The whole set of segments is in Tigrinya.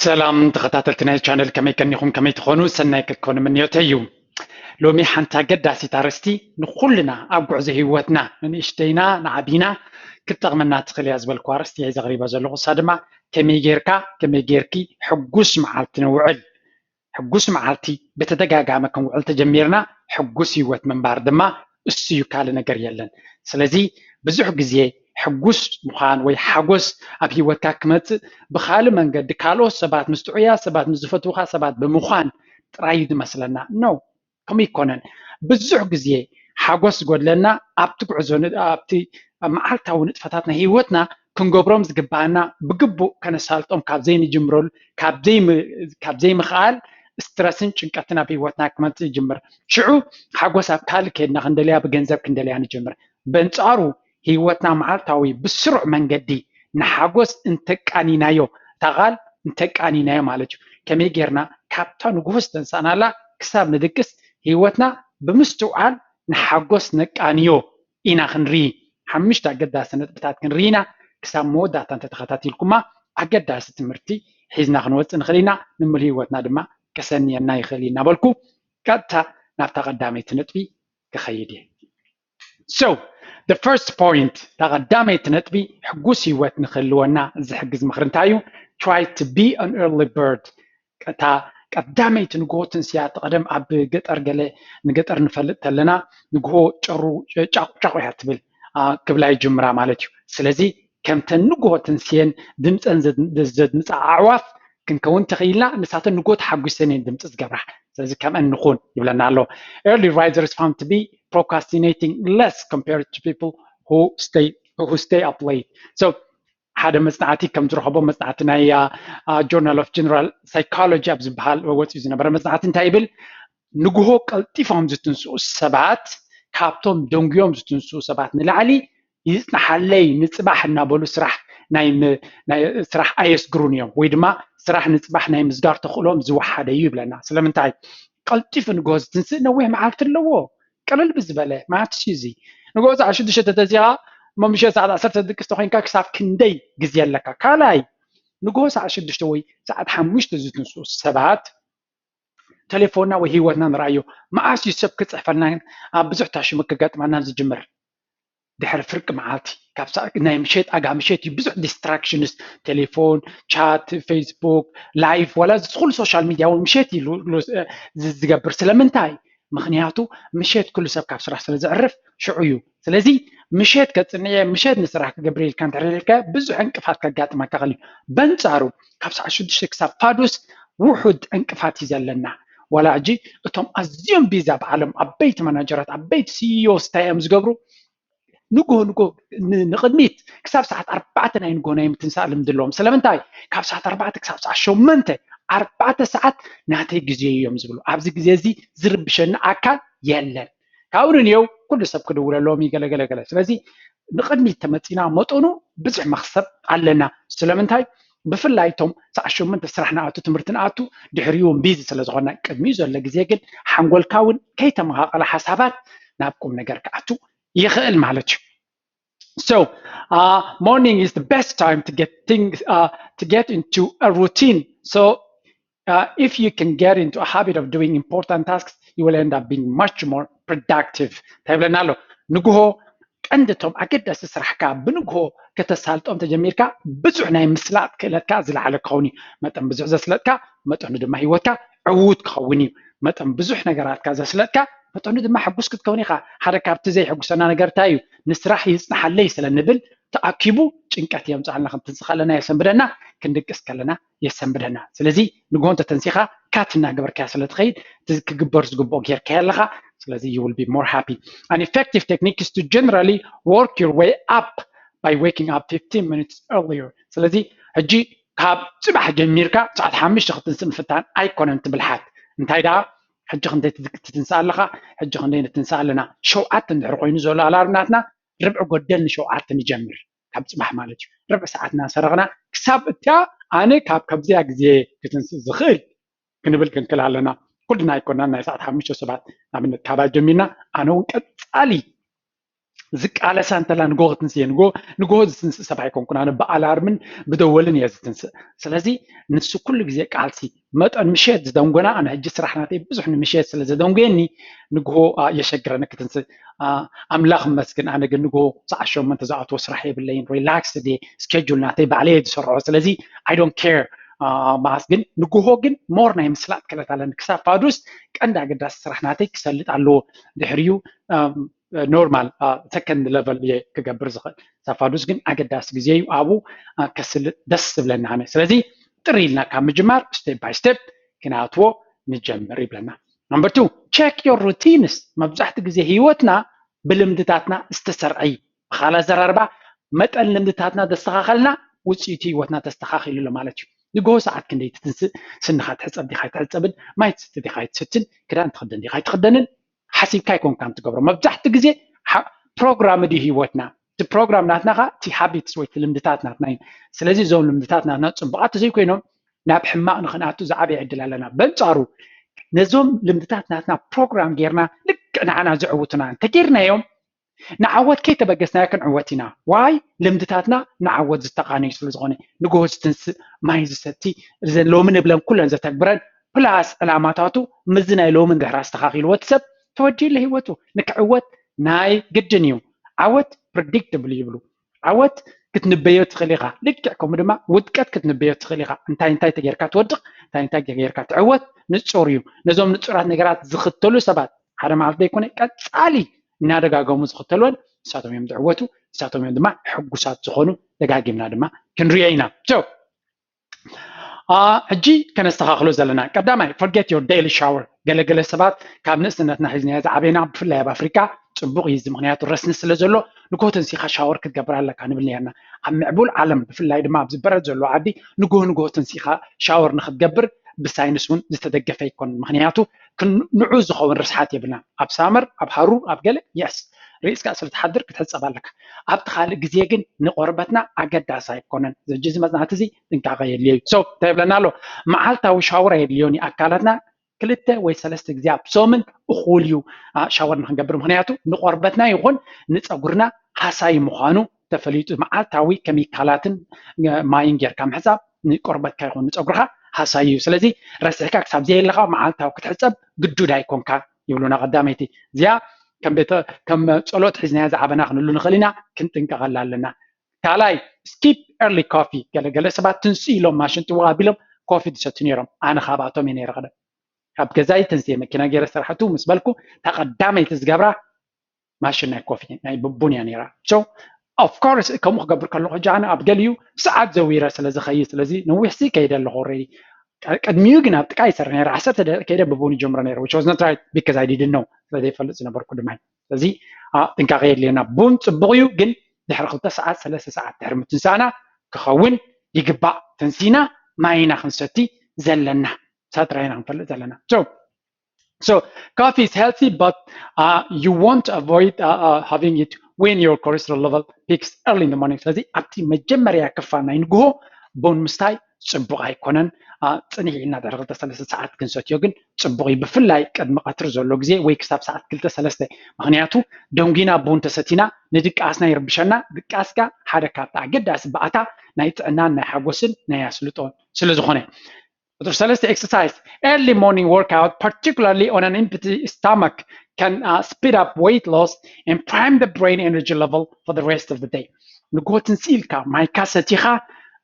ሰላም ተኸታተልቲ ናይ ቻነል፣ ከመይ ከኒኹም? ከመይ ትኾኑ? ሰናይ ክትኮኑ ምንዮተይ እዩ። ሎሚ ሓንቲ ኣገዳሲት ኣርእስቲ ንኹልና ኣብ ጉዕዞ ህይወትና፣ ንንእሽተይና ንዓቢና ክትጠቕመና ትኽእል እያ ዝበልኩ ኣርእስቲ እየ ዘቕሪባ ዘለኹ። እሳ ድማ ከመይ ጌርካ፣ ከመይ ጌርኪ ሕጉስ መዓልቲ ነውዕል። ሕጉስ መዓልቲ ብተደጋጋሚ ክንውዕል ተጀሚርና፣ ሕጉስ ህይወት ምንባር ድማ እሱ እዩ፣ ካልእ ነገር የለን። ስለዚ ብዙሕ ግዜ ሕጉስ ምዃን ወይ ሓጎስ ኣብ ህይወትካ ክመጽእ ብኻልእ መንገዲ፣ ካልኦት ሰባት፣ ምስ ጥዑያት ሰባት፣ ምስ ዝፈትውኻ ሰባት ብምዃን ጥራይ እዩ ዝመስለና። ኖ፣ ከምኡ ይኮነን። ብዙሕ ግዜ ሓጎስ ዝጎድለና ኣብቲ ጉዕዞ ን-፣ ኣብቲ ኣብ መዓልታዊ ንጥፈታት ናይ ህይወትና ክንገብሮም ዝግባኣና ብግቡእ ከነሳልጦም ካብ ዘይንጅምረሉ፣ ካብ ዘይም-፣ ካብ ዘይምኽኣል ስትረስን ጭንቀትን ኣብ ህይወትና ክመጽእ ይጅምር። ሽዑ ሓጎስ ኣብ ካልእ ከይድና ክንደልያ፣ ብገንዘብ ክንደልያ ንጅምር። በንጻሩ ህይወትና መዓልታዊ ብስሩዕ መንገዲ ንሓጎስ እንተቃኒናዮ፣ እታ ቃል እንተቃኒናዮ ማለት እዩ። ከመይ ጌርና ካብታ ንጉሆ ዝተንሳእናላ ክሳብ ንድቅስ ህይወትና ብምስትውዓል ንሓጎስ ነቃንዮ ኢና ክንርኢ። ሓሙሽተ ኣገዳሲ ነጥብታት ክንርኢ ኢና። ክሳብ መወዳእታ እንተተኸታቲልኩማ ኣገዳሲ ትምህርቲ ሒዝና ክንወፅእ ንኽእል ኢና። ንምሉእ ህይወትና ድማ ከሰንየና ይኽእል እዩ እናበልኩ ቀጥታ ናብታ ቀዳመይቲ ነጥቢ ክኸይድ እየ። So, the first point፣ እታ ቀዳመይቲ ነጥቢ፣ ሕጉስ ህይወት ንክህልወና ዝሕግዝ ምኽሪ እንታይ እዩ? Try to be an early bird። እታ ቀዳመይቲ ንግሆ ትንስያ ትቐደም። ኣብ ገጠር ገለ ንገጠር ንፈልጥ ተለና ንግሆ ጨሩ ጫቑ ጫቑ እያ ትብል፣ አ፣ ክብላ ይጅምራ ማለት እዩ። ስለዚ ከምተን ንግሆ ትንስየን ድምፀን ዘድ-፣ ዘድምፃ ኣዕዋፍ ክንከውን ተኽኢልና፣ ንሳተን ንግሆ ተሓጒሰን እየን ድምፂ ዝገብራ። ስለዚ ከምአን ንኹን ይብለና ኣሎ። Early risers found to be procrastinating less compared to people who stay, who stay up late. So ሓደ መጽናዕቲ ከም ዝረኸቦ፣ መጽናዕቲ ናይ፣ አ፣ አ፣ Journal of General Psychology ኣብ ዝበሃል ወጺኡ ዝነበረ መጽናዕቲ እንታይ ይብል? ንግሆ ቀልጢፎም ዝትንስኡ ሰባት ካብቶም ደንጉዮም ዝትንስኡ ሰባት ንላዕሊ ይጽናሓለይ፣ ንጽባሕ እናበሉ ስራሕ ናይ ም-፣ ናይ ስራሕ ኣየስግሩን እዮም፣ ወይ ድማ ስራሕ ንጽባሕ ናይ ምስጋር ተኽእሎም ዝወሓደ እዩ ይብለና። ስለምንታይ? ቀልጢፉ ንግሆ ዝትንስእ ነዊሕ መዓልቲ ኣለዎ። ቅልል ብዝበለ ማለት እዩ እዚ። ንግሆ ሰዓት ሽዱሽተ ተተንሲኻ እሞ ምሸት ሰዓት ዓሰርተ ድቅስ ተኾይንካ ክሳብ ክንደይ ግዜ ኣለካ? ካልኣይ፣ ንግሆ ሰዓት ሽዱሽተ ወይ ሰዓት ሓሙሽተ ዝትንስኡ ሰባት ተሌፎንና ወይ ህይወትና ንርኣዮ። መዓስ እዩ ሰብ ክጽሕፈልና ኣብ ብዙሕ ታሽሙ ከጋጥመና ዝጅምር? ድሕሪ ፍርቂ መዓልቲ፣ ካብ ሰ-፣ ናይ ምሸት ኣጋ ምሸት እዩ ብዙሕ ዲስትራክሽንስ፣ ቴሌፎን፣ ቻት፣ ፌስቡክ፣ ላይቭ፣ ዋላ እዚ ኩሉ ሶሻል ሚድያ እውን ምሸት እዩ ሉ-፣ ሉ-፣ ዝ-፣ ዝገብር። ስለምንታይ? ምኽንያቱ ምሸት ኩሉ ሰብ ካብ ስራሕ ስለ ዘዕርፍ ሽዑ እዩ። ስለዚ ምሸት ከጽንዕ እየ፣ ምሸት ንስራሕ ክገብር ኢልካ እንድሕር ኢልካ ብዙሕ ዕንቅፋት ከጋጥመካ ይኽእል እዩ። በንጻሩ ካብ ሰዓት ሽዱሽተ ክሳብ ፋዱስ ውሑድ ዕንቅፋት እዩ ዘለና። ዋላ ሕጂ እቶም ኣዝዮም ቢዚ ኣብ ዓለም ዓበይቲ ማናጀራት፣ ዓበይቲ ሲኢኦስ እንታይ እዮም ዝገብሩ? ንግሆ ንግሆ ን-፣ ንቕድሚት ክሳብ ሰዓት ኣርባዕተ ናይ ንግሆ ናይ ምትንሳእ ልምዲ ኣለዎም። ስለምንታይ? ካብ ሰዓት ኣርባዕተ ክሳብ ሰዓት ሸሞንተ፣ ኣርባዕተ ሰዓት ናተይ ግዜ እዮም ዝብሉ። ኣብዚ ግዜ እዚ ዝርብሸኒ ኣካል የለን። ካብኡ ንንየው ኩሉ ሰብ ክድውለሎም እዩ፣ ገለ ገለ ገለ። ስለዚ ንቕድሚት ተመጺና መጠኑ ብዙሕ መኽሰብ ኣለና። ስለምንታይ? ብፍላይ እቶም ሰዓት ሸሞንተ ስራሕ ንኣቱ፣ ትምህርቲ ንኣቱ፣ ድሕሪኡ እውን ቢዚ ስለ ዝኾንና፣ ቅድሚኡ ዘሎ ግዜ ግን ሓንጎልካ እውን ከይተመቓቐለ ሓሳባት ናብ ቁም ነገር ክኣቱ ይኽእል ማለት እዩ። So, uh, morning is the best time to get things, uh, to get into a routine. So, uh, if you can get into a habit of doing important tasks, you will end up being much more productive. እንታይ ይብለና ኣሎ? ንግሆ ቀንዲ እቶም ኣገደስቲ ስራሕካ ብንግሆ ከተሳልጦም ተጀሚርካ፣ ብዙሕ ናይ ምስላጥ ክእለትካ ዝለዓለ ክኸውን እዩ። መጠን ብዙሕ ዘስለጥካ፣ መጠኑ ድማ ህይወትካ ዕዉት ክኸውን እዩ። መጠን ብዙሕ ነገራትካ ዘስለጥካ፣ መጠኑ ድማ ሕጉስ ክትከውን ኢኻ። ሓደ ካብቲ ዘይሕጉሰና ነገር እንታይ እዩ? ንስራሕ ይጽናሓለይ ስለ ንብል፣ ተኣኪቡ ጭንቀት የምጽኣልና፣ ክንትንሲ ከለና የሰንብደና፣ ክንድቅስ ከለና የሰንብደና። ስለዚ ንግሆ እንተተንሲኻ ካት እናገበርካያ ስለ ትኸይድ፣ እቲ ክግበር ዝግብኦ ጌርካዮ ኣለኻ። ስለዚ you will be more happy. An effective technique is to generally work your way up by waking up fifteen minutes earlier. ስለዚ ሕጂ ካብ ጽባሕ ጀሚርካ ሰዓት ሓሙሽተ ክትንስእ ምፍታን ኣይኮነን እቲ ብልሓት። እንታይ ደኣ፣ ሕጂ ክንደይ ትትንስእ ኣለኻ? ሕጂ ክንደይ ንትንስእ ኣለና? ሸውዓተ እንድሕር ኮይኑ ዘሎ ኣላርም ናትና፣ ርብዒ ጎደል ንሸውዓተ ንጀምር፣ ካብ ጽባሕ ማለት እዩ። ርብዒ ሰዓት እናሰረቕና ክሳብ እቲኣ ኣነ ካብ ከምዚኣ ግዜ ክትንስእ ዝኽእል ክንብል ክንክል ኣለና። ኩልና ኣይኮናን ናይ ሰዓት ሓሙሽተ ሰባት፣ ንኣብነት ካባይ ጀሚርና፣ ኣነ እውን ቀጻሊ ዝቃለሳ እንተላ ንጎ ክትንስእ እየ። ንጎ ንጎ ዝትንስእ ሰብ ኣይኮንኩን። ኣነ ብኣላርምን ብደወልን እየ ዝትንስእ። ስለዚ ንሱ ኩሉ ግዜ ቃልሲ መጠን ምሸት ዝደንጎና፣ ኣነ ሕጂ ስራሕ ናተይ ብዙሕ ንምሸት ስለ ዘደንጎየኒ ንግሆ የሸግረኒ ክትንስእ። ኣምላኽ መስግን፣ ኣነ ግን ንግሆ ሰዓት ሸሞንተ ዝኣትዎ ስራሕ የብለይን። ሪላክስ ድየ፣ ስኬጁል ናተይ ባዕለየ ዝሰርሖ። ስለዚ I don't care። ማስ ግን ንግሆ ግን ሞር ናይ ምስላጥ ክእለት ኣለኒ። ክሳብ ፋዱስ ቀንዲ ኣገዳሲ ስራሕ ናተይ ክሰልጥ ኣለዎ። ድሕሪኡ ኖርማል ሰከንድ ለቨል እየ ክገብር ዝኽእል። ሳፋዱስ ግን ኣገዳሲ ግዜ እዩ። ኣብኡ ከስልጥ ደስ ዝብለኒ ኣነ። ስለዚ ጥሪ ኢልና ካብ ምጅማር ስቴፕ ባይ ስቴፕ ክነኣትዎ ንጀምር ይብለና። ነምበር ቱ፣ ቸክ ዮር ሩቲንስ። መብዛሕትኡ ግዜ ህይወትና ብልምድታትና ዝተሰርዐ እዩ። ብኻልእ ኣዘራርባ መጠን ልምድታትና ዘስተኻኸልና ውፅኢቱ ህይወትና ተስተኻኺሉ ኣሎ ማለት እዩ። ንግሆ ሰዓት ክንደይ ትትንስእ፣ ስንኻ ትሕፀብ ዲኻ ኣይትሕፀብን፣ ማይ ትስቲ ዲኻ ኣይትስትን፣ ክዳን ትኽደን ዲኻ ኣይትኽደንን፣ ሓሲብካ ኣይኮንካን ትገብሮ። መብዛሕትኡ ግዜ ፕሮግራም ድዩ ህይወትና? እቲ ፕሮግራም ናትና ኸዓ እቲ ሃቢትስ ወይ እቲ ልምድታት ናትና እዩ። ስለዚ እዞም ልምድታት ናትና ፅቡቓት ተዘይኮይኖም ናብ ሕማቕ ንክንኣቱ ዝዓበየ ዕድል ኣለና። በንፃሩ ነዞም ልምድታት ናትና ፕሮግራም ጌርና ልክዕ ንዓና ዘዕውቱና እንተጌርናዮም ንዓወት ከይተበገስናዮ ክንዕወት ኢና። ዋይ? ልምድታትና ንዓወት ዝተቓነዩ ስለ ዝኾነ። ንግሆ ዝትንስእ፣ ማይ ዝሰቲ፣ እዘን ሎሚ ንብለን ኩለን ዘተግብረን ፕላስ ዕላማታቱ ምስዚ ናይ ሎሚ እንድሕር ኣስተኻኺሉ ወዲ ሰብ ተወዲኡለ ህይወቱ። ንክዕወት ናይ ግድን እዩ። ዓወት ፕሪዲክትብል ይብሉ። ዓወት ክትንበዮ ትኽእል ኢኻ። ልክዕ ከምኡ ድማ ውድቀት ክትንበዮ ትኽእል ኢኻ። እንታይ እንታይ ተጌርካ ትወድቕ፣ እንታይ እንታይ ተጌርካ ትዕወት ንጹር እዩ። ነዞም ንጹራት ነገራት ዝኽተሉ ሰባት ሓደ መዓልቲ ዘይኮነ ቀጻሊ እናደጋገሙ ዝኽተልዎን ንሳቶም እዮም ዝዕወቱ፣ ንሳቶም እዮም ድማ ሕጉሳት ዝኾኑ። ደጋጊምና ድማ ክንሪኦ ኢና። ሕጂ ከነስተኻኽሎ ዘለና ቀዳማይ፣ forget your daily shower። ገለገለ ሰባት ካብ ንእስነትና ሒዝናዮ ዝዓበና፣ ብፍላይ ኣብ ኣፍሪካ ጽቡቕ እዩ እዚ፣ ምክንያቱ ረስኒ ስለ ዘሎ ንግሆ ተንሲኻ ሻወር ክትገብር ኣለካ ንብል ነርና። ኣብ ምዕቡል ዓለም ብፍላይ ድማ ኣብዚ በረድ ዘለዎ ዓዲ ንግሆ ንግሆ ተንሲኻ ሻወር ንክትገብር ብሳይንስ እውን ዝተደገፈ ኣይኮነን። ምክንያቱ ንዑ ዝኸውን ርስሓት የብልና። ኣብ ሳመር፣ ኣብ ሃሩር፣ ኣብ ገለ የስ ርእስካ ስለ ትሓድር ክትሕፀብ ኣለካ። ኣብቲ ካልእ ግዜ ግን ንቆርበትና ኣገዳሲ ኣይኮነን። እዚ መፅናዕቲ እዚ ጥንቃቐ የድልዮ እዩ። So እንታይ ይብለና ኣሎ? መዓልታዊ ሻወር ኣየድልዮን እዩ። ኣካላትና ክልተ ወይ ሰለስተ ግዜ ኣብ ሰሙን እኹል እዩ ሻወር ንክንገብር። ምክንያቱ ንቆርበትና ይኹን ንፀጉርና ሃሳይ ምዃኑ ተፈሊጡ። መዓልታዊ ኬሚካላትን ማይን ጌርካ ምሕፃብ ንቆርበትካ ይኹን ንፀጉርካ ሃሳይ እዩ። ስለዚ ረሲሕካ ክሳብ ዘየለካ መዓልታዊ ክትሕፀብ ግዱድ ኣይኮንካ ይብሉና ቀዳመይቲ። እዚኣ ከም ቤተ ከም ጸሎት ሒዝናያ ዝዓበና ክንህሉ ንኽእል ኢና፣ ክንጥንቀቐላ ኣለና። ካልኣይ፣ skip early coffee። ገለገለ ሰባት ትንሱ ኢሎም ማሽን ጥውቕ ኣቢሎም ኮፊ ዝሰትዩ ነይሮም። ኣነ ካብኣቶም እየ ነይረ ቀደም። ካብ ገዛይ ተንስየ መኪና ገይረ ስራሕ እትው ምስ በልኩ እታ ቀዳመይቲ ዝገብራ ማሽን ናይ ኮፊ ናይ ብቡን እያ ነይራ። So of course ከምኡ ክገብር ከለኹ ሕጂ ኣነ ኣብ ገሊኡ ሰዓት ዘዊረ ስለ ዝኸይድ፣ ስለዚ ነዊሕሲ ከይደ ኣለኹ already። ቅድሚኡ ግን ኣብ ጥቃ ይሰርሕ ነይረ። ዓሰርተ ደቂቕ ከይደ ብቡን ይጀምሮ ነይረ፣ which was not right because I didn't know፣ ስለ ዘይፈልጥ ዝነበርኩ ድማ። ስለዚ ጥንቃቐ የድልየና። ቡን ጽቡቕ እዩ፣ ግን ድሕሪ ክልተ ሰዓት ሰለስተ ሰዓት ድሕሪ ምትንሳእና ክኸውን ይግባእ። ተንሲና ማይ ኢና ክንሰቲ ዘለና፣ ሳጥራ ኢና ክንፈልጥ ዘለና። So So coffee is healthy, but uh, you won't avoid uh, uh, having it when your cholesterol level peaks early in the morning. ስለዚ ኣብቲ መጀመርያ ክፋል ናይ ንግሆ ቡን ምስታይ ጽቡቕ ኣይኮነን። ጽንሕ ኢልና ድሕሪ ክልተ ሰለስተ ሰዓት ክንሰትዮ ግን ጽቡቕ እዩ። ብፍላይ ቅድሚ ቀትሪ ዘሎ ግዜ ወይ ክሳብ ሰዓት ክልተ ሰለስተ፣ ምክንያቱ ደንጊና ቡን ተሰቲና ንድቃስና ይርብሸና። ድቃስካ ሓደ ካብቲ ኣገዳሲ ባእታ ናይ ጥዕናን ናይ ሓጎስን ናይ ኣስልጦን ስለ ዝኾነ። ቁፅሪ ሰለስተ፣ exercise. Early morning workout, particularly on an empty stomach, can uh, speed up weight loss and prime the brain energy level for the rest of the day. ንግሆ ትንሲ ኢልካ ማይካ ሰቲኻ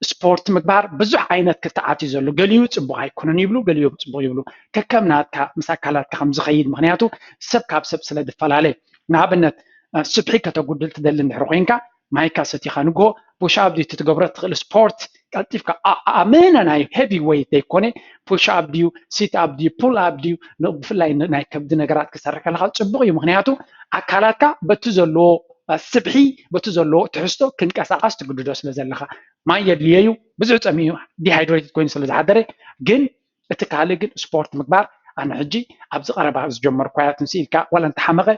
ስፖርት ምግባር ብዙሕ ዓይነት ክትዓት እዩ ዘሎ። ገሊኡ ፅቡቅ ኣይኮነን ይብሉ፣ ገሊኡ ፅቡቅ ይብሉ። ከከም ናትካ ምስ ኣካላትካ ከም ዝኸይድ፣ ምክንያቱ ሰብ ካብ ሰብ ስለ ዝፈላለ። ንኣብነት ስብሒ ከተጉድል ትደሊ እንድሕር ኮይንካ ማይካ ሰቲኻ ንግሆ ፑሽ ኣፕ ድዩ ትገብሮ ትኽእል ስፖርት ቀልጢፍካ ኣመና ናይ ሄቪ ዌይት ዘይኮነ ፑሽ ኣፕ ድዩ ሲት ኣፕ ድዩ ፑል ኣፕ ድዩ ብፍላይ ናይ ከብዲ ነገራት ክሰርሕ ከለካ ፅቡቅ እዩ። ምክንያቱ ኣካላትካ በቲ ዘለዎ ስብሒ በቲ ዘለዎ ትሕዝቶ ክንቀሳቀስ ትግድዶ ስለ ዘለካ ማይ የድልዮ እዩ። ብዙሕ ፀሚኡ ዲሃይድሬትድ ኮይኑ ስለ ዝሓደረ ግን እቲ ካልእ ግን ስፖርት ምግባር ኣነ ሕጂ ኣብዚ ቀረባ ዝጀመርኳያ ትንሲ ኢልካ ዋላ እንተሓመቐ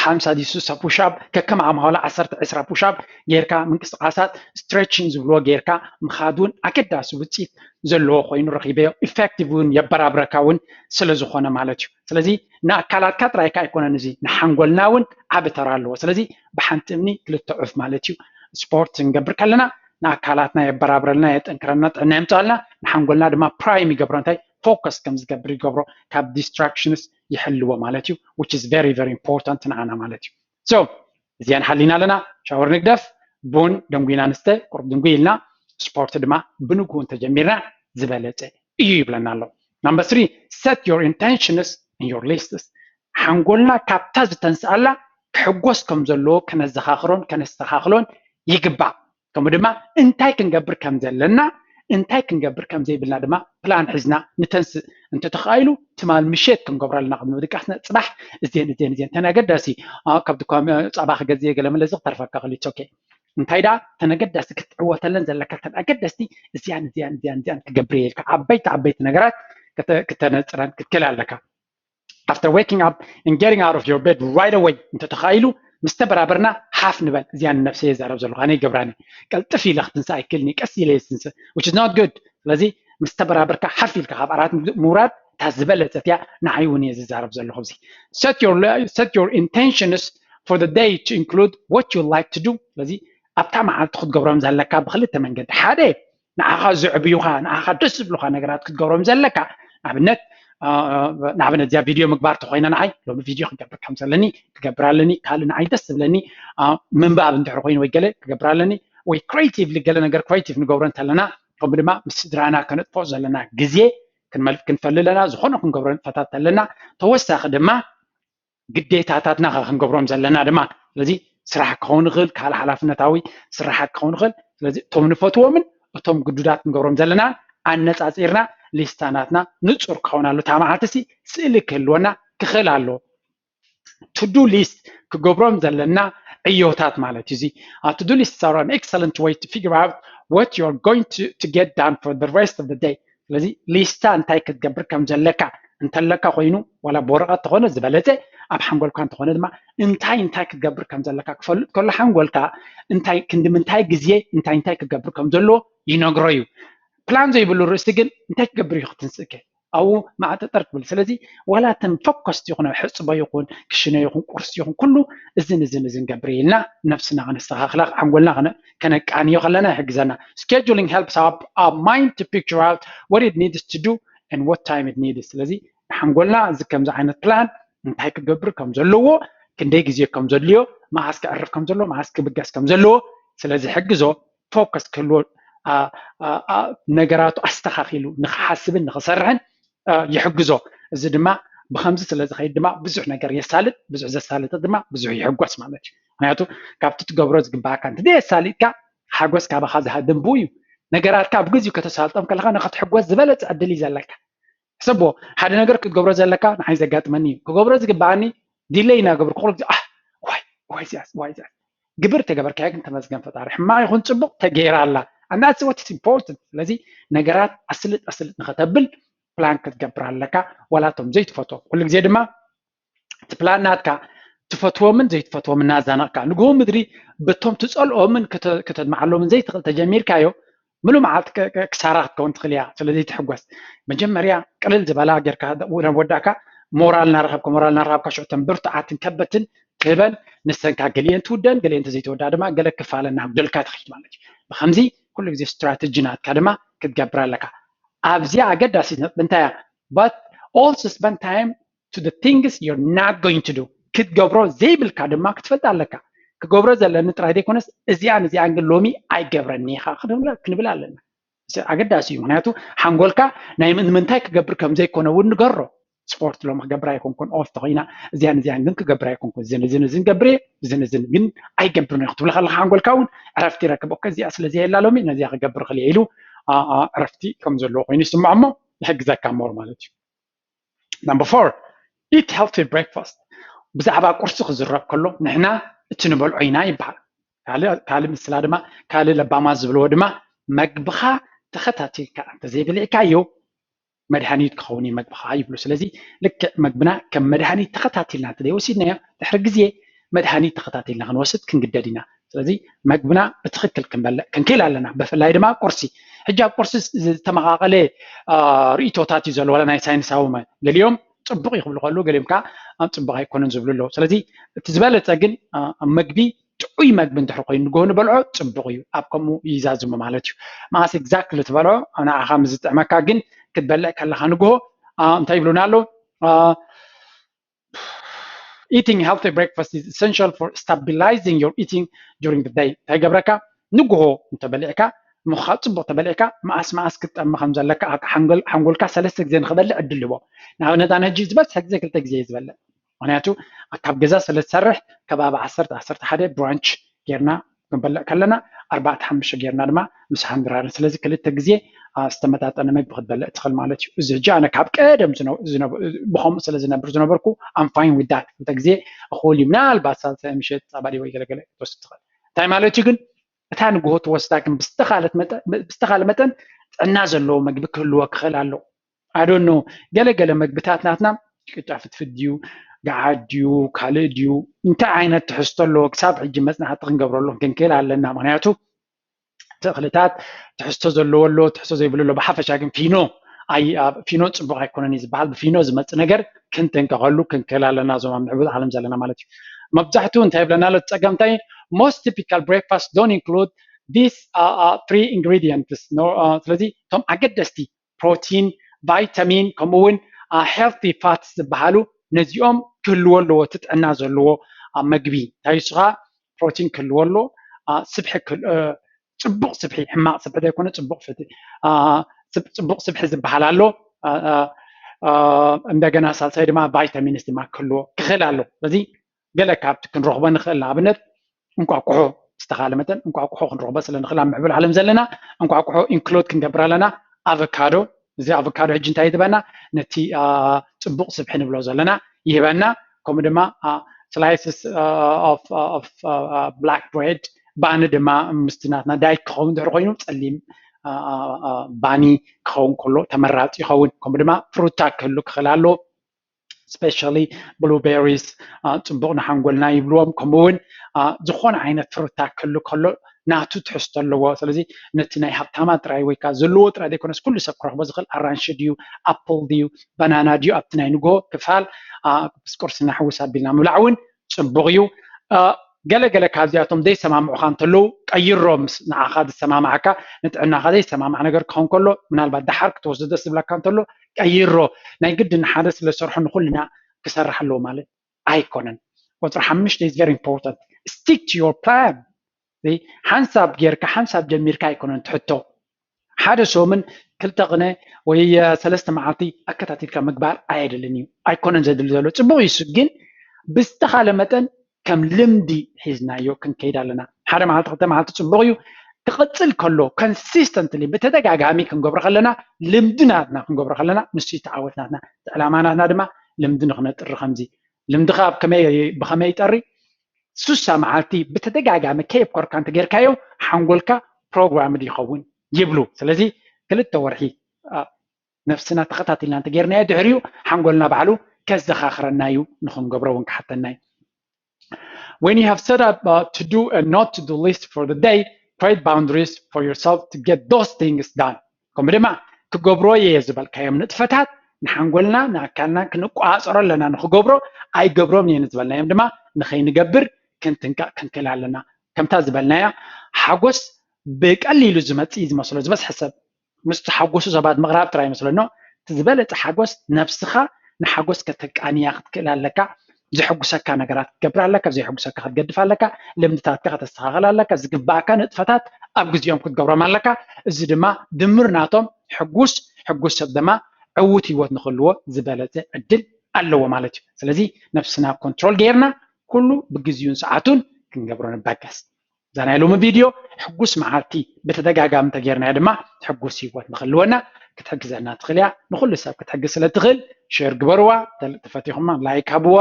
ሓምሳ ድዩ ስሳ ፑሻፕ ከከም ዓማውላ ዓሰርተ ዕስራ ፑሻፕ ጌርካ ምንቅስቃሳት ስትሬችን ዝብልዎ ጌርካ ምኻድ እውን ኣገዳሲ ውፅኢት ዘለዎ ኮይኑ ረኺበዮ። ኢፌክቲቭ እውን የበራብረካ እውን ስለ ዝኾነ ማለት እዩ። ስለዚ ንኣካላትካ ጥራይካ ኣይኮነን፣ እዚ ንሓንጎልና እውን ዓቢ ተራ ኣለዎ። ስለዚ ብሓንቲ እምኒ ክልተ ዑፍ ማለት እዩ። ስፖርት ክንገብር ከለና ንኣካላትና የበራብረልና፣ የጠንክረልና፣ ጥዕና የምፅኣልና፣ ንሓንጎልና ድማ ፕራይም ይገብሮ። እንታይ ፎከስ ከም ዝገብር ይገብሮ፣ ካብ ዲስትራክሽንስ ይሕልዎ ማለት እዩ። Which is very very important ንዓና ማለት እዩ። So እዚኣን ሓሊና ኣለና፣ ሻወር ንግደፍ፣ ቡን ደንጉይና ንስተ፣ ቁሩብ ድንጉይ ኢልና፣ ስፖርት ድማ ብንግሁ እንተጀሚርና ዝበለፀ እዩ ይብለና ኣሎ። Number three, set your intentions in your lists. ሓንጎልና ካብታ ዝተንስኣላ ክሕጎስ ከም ዘለዎ ከነዘኻኽሮን ከነስተኻኽሎን ይግባእ። ከምኡ ድማ እንታይ ክንገብር ከም ዘለና እንታይ ክንገብር ከም ዘይብልና ድማ ፕላን ሒዝና ንተንስእ። እንተተኻኢሉ ትማል ምሸት ክንገብሮ ኣለና፣ ቅድሚ ምድቃስና ፅባሕ እዚን እዚን እዚን እተን ኣገዳሲ ካብ ድኳ ፃባ ክገዝእ ገለ መለዚ ክተርፈካ ክእል ኦኬ። እንታይ ደኣ እተን ኣገዳሲ ክትዕወተለን ዘለካ እተን ኣገደስቲ እዚኣን እዚኣን እዚኣን እዚኣን ክገብር እየ ኢልካ ዓበይቲ ዓበይቲ ነገራት ክተ- ክተነፅረን ክትክእል ኣለካ። After waking up and getting out of your bed right away እንተተኻኢሉ ምስ ተበራበርና ሓፍ ንበል። እዚኣን ነብሰይ የዛረብ ዘለኹ ኣነ ይገብራኒ። ቀልጥፍ ኢለ ክትንስእ ኣይክእልን እየ፣ ቀስ ኢለ እየ ዝትንስእ which is not good። ስለዚ ምስ ተበራበርካ ሓፍ ኢልካ ካብ ዓራት ምውራድ እታ ዝበለፀት እያ። ንዓይ እውን እየ ዝዛረብ ዘለኹ። እዚ set your set your intentions for the day to include what you like to do። ስለዚ ኣብታ መዓልቲ ክትገብሮም ዘለካ ብክልተ መንገዲ፣ ሓደ ንዓኻ ዘዕብዩኻ ንዓኻ ደስ ዝብሉኻ ነገራት ክትገብሮም ዘለካ። ንኣብነት ንኣብነት እዚኣ ቪድዮ ምግባር ተኮይነ ንዓይ ሎሚ ቪድዮ ክገብር ከም ዘለኒ ክገብር ኣለኒ። ካልእ ንዓይ ደስ ዝብለኒ ምንባብ እንድሕር ኮይኑ ወይ ገለ ክገብር ኣለኒ ወይ ክሬቲቭሊ ገለ ነገር ክሬቲቭ ንገብሮ እንተለና ከምኡ ድማ ምስ ስድራና ከነጥፍኦ ዘለና ግዜ ክንፈልጥ ኣለና። ዝኾነ ክንገብሮ ንጥፈታት ኣለና። ተወሳኺ ድማ ግዴታታትና ከ ክንገብሮም ዘለና ድማ ስለዚ ስራሕ ክኸውን ይኽእል ካልእ ሓላፍነታዊ ስራሓት ክኸውን ይኽእል። ስለዚ እቶም ንፈትዎምን እቶም ግዱዳት ክንገብሮም ዘለና ኣነፃፂርና ሊስታ ናትና ንፁር ክኸውን ኣሎ። እታ መዓልቲ ሲ ስእሊ ክህልወና ክኽእል ኣሎ። ቱዱ ሊስት ክገብሮም ዘለና ዕዮታት ማለት እዩ። እዚ ቱዱ ሊስት are an excellent way to figure out what you are going to, to get done for the rest of the day። ስለዚ ሊስታ እንታይ ክትገብር ከም ዘለካ እንተለካ ኮይኑ ዋላ ብወረቐት ተኾነ ዝበለፀ ኣብ ሓንጎልካ እንተኾነ ድማ እንታይ እንታይ ክትገብር ከም ዘለካ ክፈልጥ ከሎ ሓንጎልካ እንታይ ክንዲ ምንታይ ግዜ እንታይ እንታይ ክገብር ከም ዘለዎ ይነግሮ እዩ። ፕላን ዘይብሉ ርእሲ ግን እንታይ ክገብር እዩ ክትንስእከ ኣብኡ ማዕጠጠር ትብል። ስለዚ ዋላ እተን ፈኮስቲ ይኹን ኣብ ሕፅቦ ይኹን ክሽነ ይኹን ቁርሲ ይኹን ኩሉ እዝን እዝን እዝን ገብር ኢልና ነብስና ከነስተኻኽላ ሓንጎልና ከነቃንዮ ከለና ይሕግዘና። Scheduling helps our mind to picture out what it needs to do and what time it needs። ስለዚ ንሓንጎልና እዚ ከምዚ ዓይነት ፕላን እንታይ ክገብር ከም ዘለዎ ክንደይ ግዜ ከም ዘድልዮ መዓስ ክዕርፍ ከም ዘለዎ መዓስ ክብገስ ከም ዘለዎ ስለዚ ሕግዞ ፎከስ ክህልዎ ነገራቱ ኣስተኻኺሉ ንክሓስብን ንክሰርሕን ይሕግዞ። እዚ ድማ ብከምዚ ስለ ዝኸይድ ድማ ብዙሕ ነገር የሳልጥ፣ ብዙሕ ዘሳልጥ ድማ ብዙሕ ይሕጎስ ማለት እዩ። ምክንያቱ ካብቲ ትገብሮ ዝግባኣካ እንተ ኣሳሊጥካ ሓጎስ ካባኻ ዝሃድም ብኡ እዩ። ነገራትካ ብግዚኡ ከተሳልጦም ከለካ ንክትሕጎስ ዝበለፀ ዕድል እዩ ዘለካ። ሕሰቦ ሓደ ነገር ክትገብሮ ዘለካ ንዓይ ዘጋጥመኒ እዩ ክገብሮ ዝግባኣኒ ዲለይ እናገብርኩ ኩሉ ግዜ ዋይ ዋይ ዚኣስ ዋይ ዚኣስ ግብር ተገበርካዮ ግን ተመስገን ፈጣሪ ሕማቅ ይኹን ፅቡቅ ተገይራ ኣላ and that's what is important። ስለዚ ነገራት ኣስልጥ ኣስልጥ ንኸተብል ፕላን ክትገብር ኣለካ ዋላ እቶም ዘይትፈትዎም ኩሉ ግዜ ድማ እቲ ፕላን ናትካ ትፈትዎምን ዘይትፈትዎምን እናዛነቕካ ንግሆ ምድሪ በቶም ትፀልኦምን ከተድምዓሎምን ዘይትኽእል ተጀሚርካዮ ምሉእ መዓልቲ ክሳራ ክትከውን ትኽእል እያ። ስለዚ ትሕጎስ መጀመርያ ቅልል ዝበላ ጌርካ ወዳእካ ሞራል እናረኸብካ ሞራል እናረኸብካ ሽዑ ተን ብርቱዓትን ከበትን ትህበን ንሰንካ ገሊአን ትውደን ገሊአን ተዘይተወዳ ድማ ገለ ክፋለ እናጉደልካ ትኽድ ማለት እዩ። ብከምዚ ኩሉ ግዜ ስትራተጂ ናትካ ድማ ክትገብር ኣለካ። ኣብዚኣ ኣገዳሲ ነጥቢ እንታይ እያ? But also spend time to the things you're not going to do ክትገብሮ ዘይብልካ ድማ ክትፈልጥ ኣለካ። ክገብሮ ዘለኒ ጥራይ ዘይኮነስ እዚኣን እዚኣን ግን ሎሚ ኣይገብረኒ ኢኻ ክንብል ኣለና። ኣገዳሲ እዩ። ምክንያቱ ሓንጎልካ ናይ ንምንታይ ክገብር ከም ዘይኮነ እውን ንገሮ። ስፖርት ሎሚ ክገብር ኣይኮንኩን ኦፍ ተኮይና እዚኣን እዚኣን ግን ክገብር ኣይኮንኩን እዝን እዝን እዝን ገብር እየ እዝን እዝን ግን ኣይገብርን ክትብል ከለካ ሓንጎልካ እውን ዕረፍቲ ይረክብ። ኦከ እዚኣ ስለዚ የላ ሎሚ ነዚኣ ክገብር ክልየ ኢሉ ዕረፍቲ ከም ዘለዎ ኮይኑ ይስምዖ እሞ ይሕግዘካ ሞር ማለት እዩ። Number four, eat healthy breakfast። ብዛዕባ ቁርሲ ክዝረብ ከሎ ንሕና እቲ ንበልዖ ኢና ይበሃል። ካልእ ምስላ ድማ ካልእ ለባማ ዝብልዎ ድማ መግብኻ ተኸታቲልካ እንተዘይበሊዕካዮ መድሃኒት ክኸውን እዩ መግብኻ ይብሉ። ስለዚ ልክዕ መግብና ከም መድሃኒት ተኸታቲልና እንተዘይወሲድናዮ ድሕሪ ግዜ መድሃኒት ተኸታቲልና ክንወስድ ክንግደድ ኢና። ስለዚ መግብና ብትኽክል ክንበልዕ ክንክእል ኣለና። ብፍላይ ድማ ቁርሲ። ሕጂ ኣብ ቁርሲ ዝተመቓቐለ ርእይቶታት እዩ ዘሎ፣ ዋላ ናይ ሳይንሳዊ። ገሊኦም ፅቡቕ እዩ ክብሉ ከለዉ፣ ገሊኦም ከዓ ኣብ ፅቡቕ ኣይኮነን ዝብሉ ኣለዉ። ስለዚ እቲ ዝበለፀ ግን ኣብ መግቢ ጥዑይ መግቢ እንድሕር ኮይኑ ንግሆ ንበልዖ ፅቡቕ እዩ። ኣብ ከምኡ ይዛዝሙ ማለት እዩ። መዓስ exactly ትበልዖ ንዓኻ ምስ ዝጥዕመካ ግን ክትበልዕ ከለኻ ንግሆ እንታይ ይብሉና ኣለዉ? Eating healthy breakfast is essential for stabilizing your eating during the day. እንታይ ገብረካ? ንግሆ እንተበሊዕካ፣ ምኻ ፅቡቕ ተበሊዕካ፣ መኣስ መኣስ ክትጠሚ ከም ዘለካ፣ ሓንጎልካ ሰለስተ ግዜ ንክበልዕ ዕድል ይቦ። ንኣብነት ኣነ ሕጂ ዝበዝሐ ግዜ ክልተ ግዜ እዩ ዝበልዕ። ምክንያቱ ካብ ገዛ ስለ ዝሰርሕ ከባቢ ዓሰርተ ዓሰርተ ሓደ ብራንች ጌርና ክንበልዕ ከለና ኣርባዕተ ሓሙሽተ ጌርና ድማ ምሳሕ ንድራርን። ስለዚ ክልተ ግዜ ዝተመጣጠነ መግቢ ክትበልዕ ትኽእል ማለት እዩ። እዚ ሕጂ ኣነ ካብ ቀደም ብኸምኡ ስለ ዝነብር ዝነበርኩ I'm fine with that። ክልተ ግዜ እኹል እዩ። ምናልባት ሳልሳይ ምሸት ፃባዲ ወይ ገለገለ ክትወስድ ትኽእል። እንታይ ማለት እዩ ግን እታ ንግሆ ትወስዳ ግን ብዝተኻለ መጠን ጥዕና ዘለዎ መግቢ ክህልዎ ክኽእል ኣሎ። I don't know። ገለገለ መግብታት ናትና ቅጫ ፍትፍት ድዩ፣ ገዓት ድዩ፣ ካልእ ድዩ፣ እንታይ ዓይነት ትሕዝቶ ኣለዎ ክሳብ ሕጂ መፅናዕቲ ክንገብረሉ ክንክእል ኣለና። ምክንያቱ እቲ እኽልታት ትሕዝቶ ዘለዎ ኣሎ፣ ትሕዝቶ ዘይብሉ ኣሎ። ብሓፈሻ ግን ፊኖ ፊኖ ፅቡቅ ኣይኮነን እዩ ዝበሃል። ብፊኖ ዝመፅእ ነገር ክንጥንቀቀሉ ክንክእል ኣለና፣ እዞም ኣብ ምዕቡል ዓለም ዘለና ማለት እዩ። መብዛሕትኡ እንታይ ይብለና ኣሎ? ፀገምታይ most typical breakfast don't include these three ingredients። ስለዚ እቶም ኣገደስቲ ፕሮቲን፣ ቫይታሚን ከምኡ እውን healthy fats ዝበሃሉ ነዚኦም ክህልዎ ኣለዎ። እቲ ጥዕና ዘለዎ መግቢ እንታይ እሱ ከዓ ፕሮቲን ክህልዎ ኣለዎ፣ ስብሒ፣ ፅቡቕ ስብሒ፣ ሕማቕ ስብሒ ዘይኮነ ፅቡቕ ስብሒ ዝበሃል ኣሎ። እንደገና ሳልሳይ ድማ ቫይታሚንስ ድማ ክህልዎ ክኽእል ኣሎ። ስለዚ ገለ ካብቲ ክንረኽቦ ንኽእል ንኣብነት እንቋቁሖ ዝተኻለ መጠን እንቋቁሖ ክንረኽቦ ስለ ንኽእል ኣብ ምዕቡል ዓለም ዘለና እንቋቁሖ include ክንገብር ኣለና። ኣቨካዶ፣ እዚ ኣቨካዶ ሕጂ እንታይ ይህበና? ነቲ ፅቡቕ ስብሒ ንብሎ ዘለና ይህበና። ከምኡ ድማ slices of black bread፣ ባኒ ድማ ምስቲ ናትና ዳይት ክኸውን ድሕሪ ኮይኑ ፀሊም ባኒ ክኸውን ከሎ ተመራፂ ይኸውን። ከምኡ ድማ ፍሩታ ክህሉ ክኽእል ኣሎ። Especially blueberries ፅቡቕ ንሓንጎልና ይብልዎም። ከምኡ እውን ዝኾነ ዓይነት ፍሩታ ክህሉ ከሎ ናቱ ትሕዝቶ ኣለዎ። ስለዚ ነቲ ናይ ሃብታማት ጥራይ ወይ ከዓ ዘለዎ ጥራይ ዘይኮነስ ኩሉ ሰብ ክረኽቦ ዝኽእል ኣራንሺ ድዩ፣ ኣፕል ድዩ፣ በናና ድዩ ኣብቲ ናይ ንግሆ ክፋል ምስ ቁርሲ ናሕውስ ኣቢልና ምብላዕ እውን ፅቡቕ እዩ። ገለገለ ካብዚኣቶም ዘይሰማምዑኻ እንተለዉ ቀይሮ፣ ምስ ንዓኻ ዝሰማማዓካ ንጥዕናኻ ዘይሰማማዕ ነገር ክኸውን ከሎ ምናልባት ደሓር ክትወስዶ ደስ ዝብለካ እንተሎ ቀይሮ። ናይ ግድን ሓደ ስለ ዝሰርሖ ንኩልና ክሰርሕ ኣለዎ ማለት ኣይኮነን። ቁፅሪ ሓሙሽተ is very important። Stick to your plan። ሓንሳብ ጌርካ ሓንሳብ ጀሚርካ ኣይኮነን ትሕቶ። ሓደ ሰሙን ክልተ ቅነ ወይ ሰለስተ መዓልቲ ኣከታቲልካ ምግባር ኣየድልን እዩ። ኣይኮነን ዘድሊ ዘሎ። ፅቡቕ እዩ እሱ፣ ግን ብዝተኻለ መጠን ከም ልምዲ ሒዝናዮ ክንከይድ ኣለና። ሓደ መዓልቲ ክልተ መዓልቲ ፅቡቕ እዩ። ክቕፅል ከሎ consistently ብተደጋጋሚ ክንገብሮ ከለና ልምዲ ናትና ክንገብሮ ከለና ንሱ እዩ ተዓወት ናትና። ዕላማ ናትና ድማ ልምዲ ንክነጥሪ ከምዚ ልምዲ ከዓ ብከመይ ይጠሪ? ሱሳ መዓልቲ ብተደጋጋሚ ከየብኮርካ እንተጌርካዮ ሓንጎልካ ፕሮግራምድ ይኸውን ይብሉ። ስለዚ ክልተ ወርሒ ነብስና ተኸታቲልና እንተጌርናዮ ድሕሪኡ ሓንጎልና ባዕሉ ከዘኻኽረና እዩ፣ ንኽንገብሮ እውን ክሓተና እዩ። When you have set up to do a not to do list for the day, create boundaries for yourself to get those things done። ከምኡ ድማ ክገብሮ እየ ዝበልካዮም ንጥፈታት ንሓንጎልና ንኣካልና ክንቋፀሮ ኣለና። ንክገብሮ ኣይገብሮም እየ ንዝበልናዮም ድማ ንኸይንገብር ክንትንቀቕ ክንክእል ኣለና። ከምታ ዝበልናያ ሓጎስ ብቀሊሉ ዝመፅእ እዩ ዝመስሎ ዝበዝሐ ሰብ። ምስ ተሓጎሱ ሰባት ምቕራብ ጥራይ ይመስለኖ። እቲ ዝበለፀ ሓጎስ ነብስኻ ንሓጎስ ከተቃንያ ክትክእል ኣለካ። ዘሐጉሰካ ነገራት ክትገብር ኣለካ፣ ዘየሐጉሰካ ክትገድፍ ኣለካ፣ ልምድታትካ ከተስተኻኸል ኣለካ፣ ዝግባእካ ንጥፈታት ኣብ ግዜኦም ክትገብሮም ኣለካ። እዚ ድማ ድምር ናቶም ሕጉስ ሕጉስ ሰብ ድማ ዕዉት ህይወት ንክህልዎ ዝበለፀ ዕድል ኣለዎ ማለት እዩ። ስለዚ ነብስና ኮንትሮል ጌርና ኩሉ ብግዜኡን ሰዓቱን ክንገብሮ ንበገስ። እዛ ናይ ሎሚ ቪድዮ ሕጉስ መዓልቲ ብተደጋጋሚ እንተጌርናዮ ድማ ሕጉስ ህይወት ንክህልወና ክትሕግዘና ትኽእል እያ። ንኩሉ ሰብ ክትሕግዝ ስለ ትኽእል ሼር ግበርዋ። ተፈቲኹማ ላይክ ሃብዋ።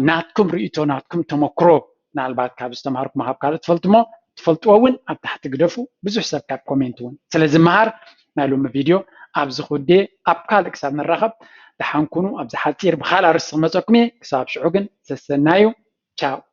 ናትኩም ርእይቶ ናትኩም ተመክሮ ምናልባት ካብ ዝተምሃርኩም ካብ ካልእ ትፈልጥሞ ትፈልጥዎ እውን ኣብ ታሕቲ ግደፉ። ብዙሕ ሰብ ካብ ኮሜንት እውን ስለ ዝመሃር ናይ ሎሚ ቪድዮ ኣብዚ ክውዴ። ኣብ ካልእ ክሳብ ንራኸብ ደሓን ኩኑ። ኣብዚ ሓፂር ብካልእ ኣርእስቲ ክመፀኩም እየ። ክሳብ ሽዑ ግን ሰሰናዩ። ቻው።